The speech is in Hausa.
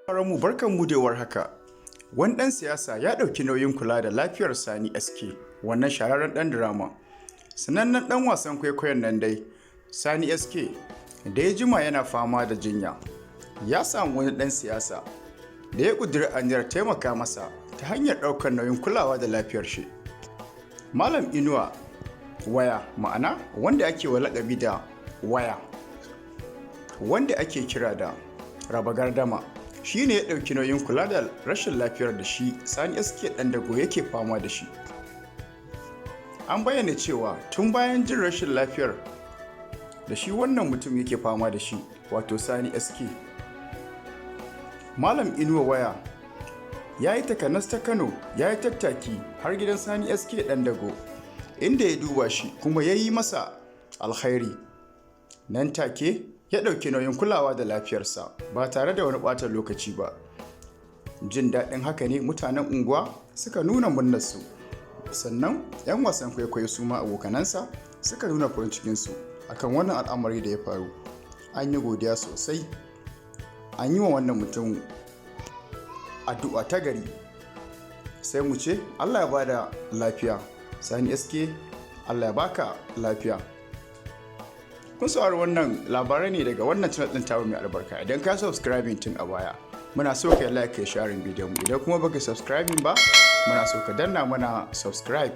Mu barkan mu da warhaka. Wani ɗan siyasa ya ɗauki nauyin kula da lafiyar Sani SK, wannan shahararren ɗan drama. Sanannen ɗan wasan kwaikwayon nan dai, Sani SK, da ya jima yana fama da jinya, ya samu wani ɗan siyasa da ya ƙudiri aniyar taimaka masa ta hanyar ɗaukar nauyin kulawa da lafiyar shi. Malam Inuwa Waya, ma'ana wanda ake wa laƙabi da Waya, wanda ake kira da Raba Gardama, shi ne ya ɗauki nauyin kula da rashin lafiyar da shi Sani SK Ɗandago yake fama da shi. An bayyana cewa tun bayan jin rashin lafiyar da shi wannan mutum yake fama da shi, wato Sani SK, Malam Inuwa Waya ya yi takanas ta Kano, ya yi tattaki har gidan Sani SK Ɗandago, inda ya duba shi kuma ya yi masa alkhairi. Nan take ya ɗauki nauyin kulawa da lafiyarsa ba tare da wani ɓata lokaci ba. Jin daɗin haka ne mutanen unguwa suka nuna murnarsu, sannan 'yan wasan kwaikwayo su ma abokanansa suka nuna farin cikinsu akan wannan al'amari da ya faru. An yi godiya sosai, an yi wa wannan mutum addu'a ta gari. Sai mu ce Allah ya bada lafiya. Sani SK, Allah ya baka lafiya. Kun saurari wannan labarai ne daga wannan channel ɗin tamu mai albarka. Idan ka subscribing tun a baya, muna so ka like, ka sharing bidiyon mu. Idan kuma baka subscribing ba, muna so ka danna mana subscribe.